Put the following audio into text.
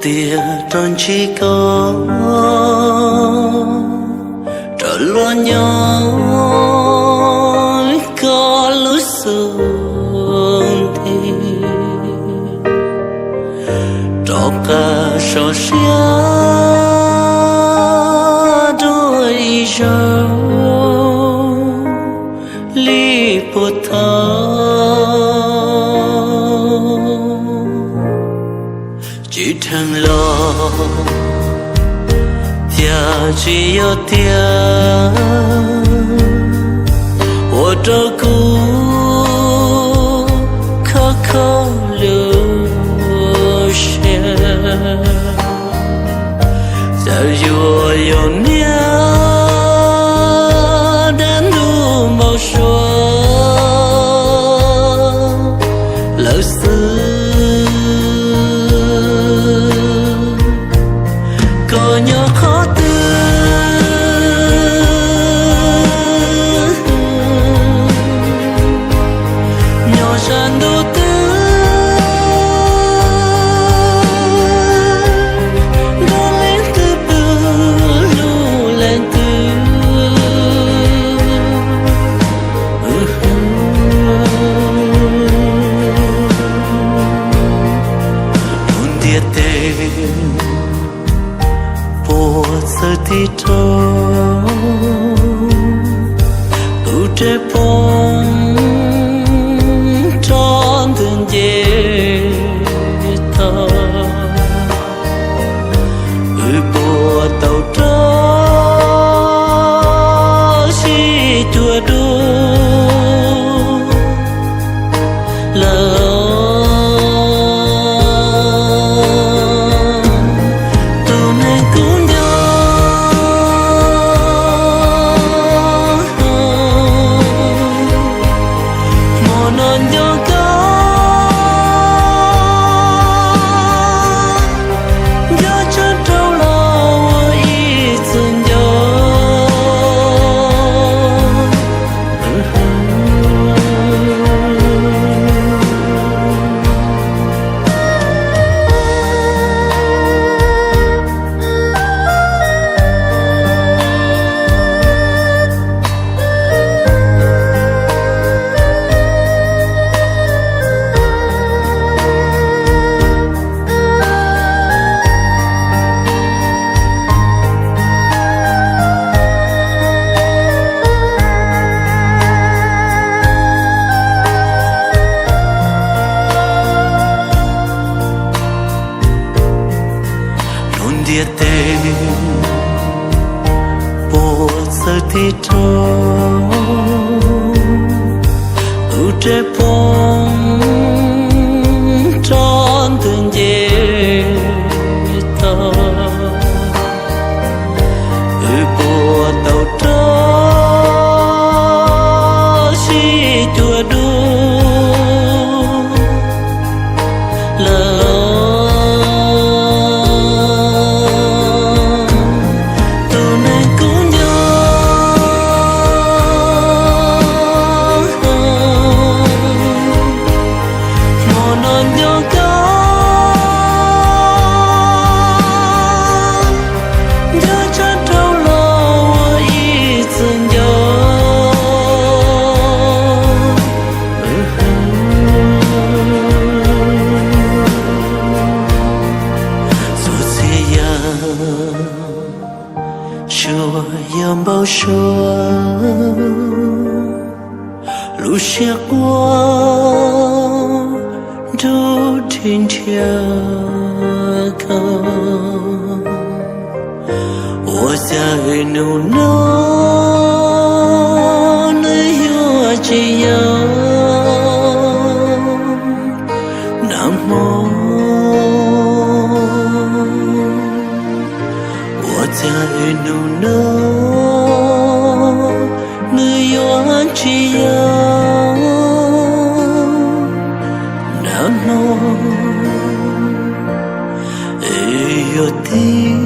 Tiag rau ntsib koj, rov los nyob koj lub xub ntiag, rov qab so siab dua ib zaug li puas tau? Tsis dheev los cas tsis yog tiag, ua rau kuv khov kho lub siab. Txawm yuav yog niaj dab ntub npau suav lawm xwb, koj nyob qhov twg, nyob sab ntuj twg, nrog leej twg pw, hlub leej twg. Lub ntiaj teb puas txawv tib rau, tus res poob rov ntws nce tag. Wb puas tau rov sib cuag dua lawm? Tus neeg kuv nco, hmo no nco koj, nco tshaj rau los ua ib txwm nco. Lub ntiaj teb puas txawv tib rau, tus res poob rov ntws nce tag. Wb puas tau rov sib cuag dua lawm? Tus neeg kuv nco, hmo no nco koj, nco tshaj rau los ua ib txwm nco. Txhua txhia yam suav yog npau suav, lub siab quaj nrub nrhia nrhiav koj. Ua cas hnub no nws yuav tsis yog nag hmo? Ua cas hnub no nws yuav tsis yog nag hmo? Es yog tib